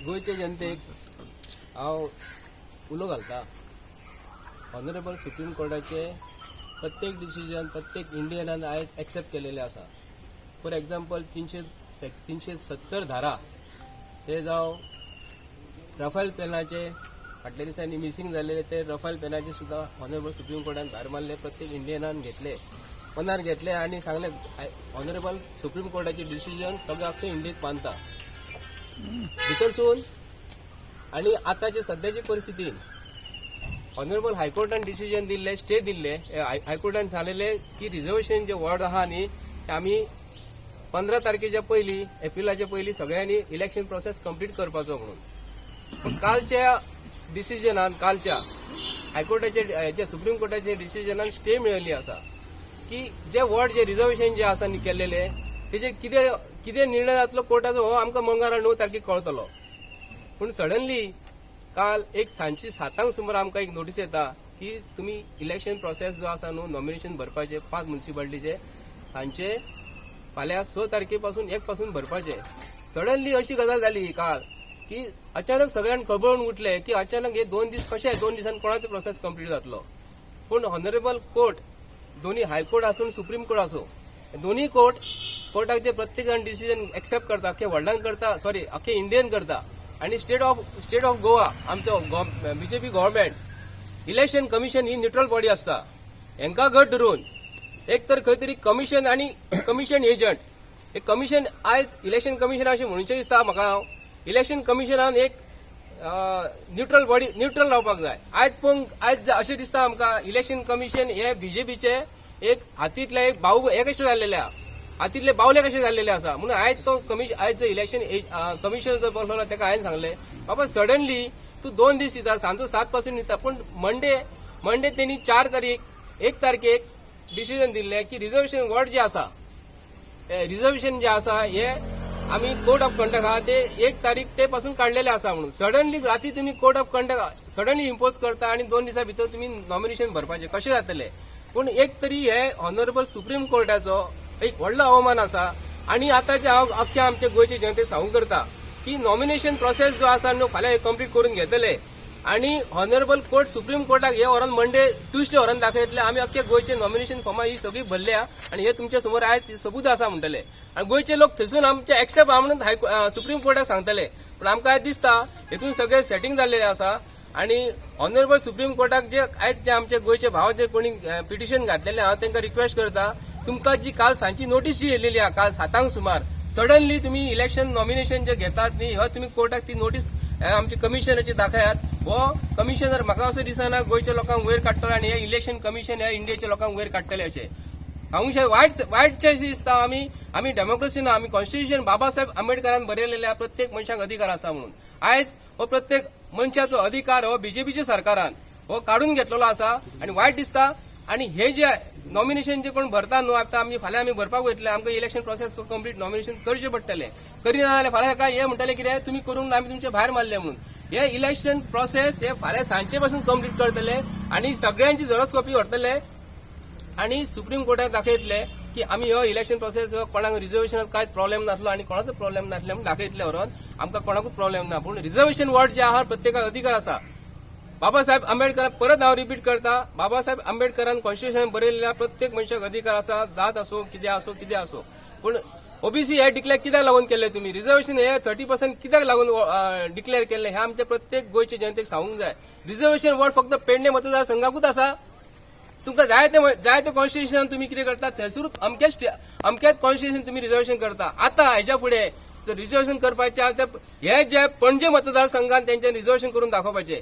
गोंयचे जनतेक हांव उलो घालता. ऑनरेबल सुप्रीम कोर्टाचे प्रत्येक डिसिजन प्रत्येक इंडियनान आयज एक्सेप्ट केलेले आसा. फॉर एग्जाम्पल, 370 धारा ते जावं, रफाल पेनाचे फाटल्या दिसांनी मिसिंग जाल्लेले ते रफाल पेनाचे सुद्दां ऑनरेबल सुप्रीम कोर्टान भायर मारले. प्रत्येक इंडियनान घेतले, मनार घेतले आनी सांगले, ऑनरेबल सुप्रीम कोर्टाचे डिसिजन सगळे अख्खे इंडियेक मानता भितरसून. आणि आताच्या सध्याची परिस्थितीन ऑनरेबल हायकोर्टान डिसिजन दिल्ले, स्टे दिल्ले. हायकोर्टान सांगलेले की रिझर्वेशन जे वॉर्ड आहा न्ही, ते आमी 15 तारखेच्या पयलीं, एप्रिलाच्या पयलीं सगळ्यांनी इलेक्शन प्रोसेस कंप्लीट करपाचो म्हणून. पूण कालच्या डिसिजनान, कालच्या हायकोर्टाचे हेच्या सुप्रीम कोर्टाच्या डिसिजनान स्टे मेळिल्ली आसा की जे वॉर्ड, जे रिझर्वेशन जे आसा न्ही केल्लेले, तेजेर कितें कितें निर्णय जातलो कोर्टाचो, हो आमकां मंगळारा 9 तारखेक कळतलो. पूण सडनली काल एक सांजची 7 सुमार आमकां एक नोटीस येता की तुमी इलेक्शन प्रोसेस जो आसा न्हू, नॉमिनेशन भरपाचे पांच म्युन्सिपालिटीचे, सांजचे फाल्यां 6 तारखे पासून, 1 पासून भरपाचे. सडनली अशी गजाल जाली काल की अचानक सगळ्यांक खबरून उठले की अचानक हे 2 दीस कशे, 2 दिसान कोणाचो प्रोसेस कंप्लीट जातलो? पूण ऑनरेबल कोर्ट, दोन्ही हायकोर्ट आसूं, सुप्रीम कोर्ट आसूं, दोन्ही कोर्टाक जे प्रत्येक जाण डिसिजन एक्सेप्ट करता, अख्खे वर्ल्डान करता, सॉरी, अख्खे इंडियन करता. आणि स्टेट ऑफ गोवा, आमचो बीजेपी गव्हर्मेंट, इलेक्शन कमिशन ही न्युट्रल बॉडी आसता. हेंका घट धरून एक तर खंय तरी कमिशन आणि कमिशन एजंट, एक कमिशन, आयज इलेक्शन कमिशन अशें म्हणूचें दिसता म्हाका हांव, इलेक्शन कमिशनान एक न्युट्रल बॉडी, न्युट्रल रावपाक जाय. आयज पळोवंक आयज अशें दिसता आमकां, इलेक्शन कमिशन हे बीजेपीचे एक हातींतले एक बाऊ हे कशें जाल्लेले आहा, हातींतले बावले कशे जाल्लेले आसा. म्हणून आयज तो कमिशन, आयज जो इलेक्शन कमिशन जो बसलो, ताका हांवें सांगलें, बाबा, सडनली तूं 2 दीस दिता, सांजचो 7 पासून दिता, पूण मंडे तेणी 4 तारीख, 1 तारखेक डिसिजन दिल्लें की रिझर्वेशन वॉर्ड जे आसा, रिझर्वेशन जे आसा, हे आमी कोड ऑफ कंडक्ट आहा ते 1 तारीख ते पासून काडलेले आसा म्हणून. सडनली राती तुमी code of conduct suddenly impose करता आणि 2 दिसां भितर तुमी नॉमिनेशन भरपाचें कशें जातलें? पूण एक तरी हे ऑनरेबल सुप्रीम कोर्टाचो एक व्हडलो अवमान आसा. आणि आतांचे हांव अख्ख्या आमचे गोंयचे जनतेक सांगूंक करता की नॉमिनेशन प्रोसेस जो आसा न्हू, फाल्यां कंप्लीट करून घेतले आणि ऑनरेबल कोर्ट, सुप्रीम कोर्टाक हे व्हरोन मंडे, ट्युजडे व्हरोन दाखयतले, आमी अख्खे गोंयचे नॉमिनेशन फॉर्मां ही सगळी भरल्या आणि हे तुमच्या समोर आयज सबूत आसा म्हणटले. आणि गोंयचे लोक थंयसून आमचे एक्सेप्ट आहा म्हणून सुप्रीम कोर्टाक सांगतले. पूण आमकां आयज दिसता, हेतून सगळें सेटींग जाल्लें आसा. आणि ऑनरेबल सुप्रीम कोर्टाक जे आयज जे आमचे गोंयचे भाव जे कोणी पिटिशन घातलेले, हांव तांकां रिक्वेस्ट करता, तुमकां जी काल सांजची नोटीस जी येयलेली आहा, काल 7 सुमार सडनली तुमी इलेक्शन नॉमिनेशन जे घेतात न्ही, हो तुमी कोर्टाक ती नोटीस आमची कमिशनाची दाखयात. हो कमिशनर म्हाका असं दिसना गोंयच्या लोकांक वयर काडटलो आनी हे इलेक्शन कमिशन ह्या इंडियेच्या लोकांक वयर काडटले अशें सांगूंक शकता. वायट वायटशें अशें दिसता. आमी आमी डेमोक्रेसी ना, आमी कॉन्स्टिट्युशन बाबासाहेब आंबेडकरान बरयलेले आहा, प्रत्येक मनशाक अधिकार आसा म्हणून. आयज हो प्रत्येक मनशाचो अधिकार हो बीजेपीच्या सरकारान हो काडून घेतलेलो आसा आनी वायट दिसता. आणि हे जे नॉमिनेशन जे कोण भरता न्हू, आतां आमी फाल्यां आमी भरपाक वयतले. आमकां इलेक्शन प्रोसेस कंप्लीट नॉमिनेशन करचें पडटलें. करिना जाल्यार फाल्यां काय हे म्हणटले, कितें तुमी करूंक ना, आमी तुमचे भायर मारले म्हणून. हे इलेक्शन प्रोसेस हे फाल्यां सांजचे पासून कंप्लीट करतले आणि सगळ्यांची झेरॉक्स कॉपी व्हरतले आणि सुप्रीम कोर्टाक दाखयतले की आमी हो इलेक्शन प्रोसेस, कोणाक रिझर्वेशनात कांय प्रॉब्लेम नासलो आनी कोणाचो प्रॉब्लेम नासले म्हणून दाखयतले व्हरोन, आमकां कोणाकूच प्रॉब्लेम ना. पूण रिझर्वेशन वर्ड जे आहा, प्रत्येकाक अधिकार आसा. बाबासाहेब आंबेडकर, परत हांव रिपीट करता, बाबासाहेब आंबेडकरान कॉन्स्टिट्युशन बरयल्ल्या प्रत्येक मनशाक अधिकार आसा, जात असो, कितें आसो, कितें आसो. पूण ओबीसी हे डिक्लेअर कित्याक लागून केल्ले तुमी? रिझर्वेशन हे 30% कित्याक लागून डिक्लेअर केल्ले, हे आमच्या प्रत्येक गोंयचे जनतेक सांगूंक जाय. रिझर्वेशन वर्ड फक्त पेडणे मतदारसंघाकूच आसा? तुमकां जाय ते जाय ते कॉन्स्टिट्युशन तुमी कितें करता, थंयसरूच अमक्याच अमक्याच कॉन्स्टिट्युशन तुमी रिझर्वेशन करता. आतां हेज्या फुडें जर रिझर्वेशन करपाचें आसा तर हे जे पणजे मतदारसंघात तेंच्यानी रिझर्वेशन करून दाखोवपाचें.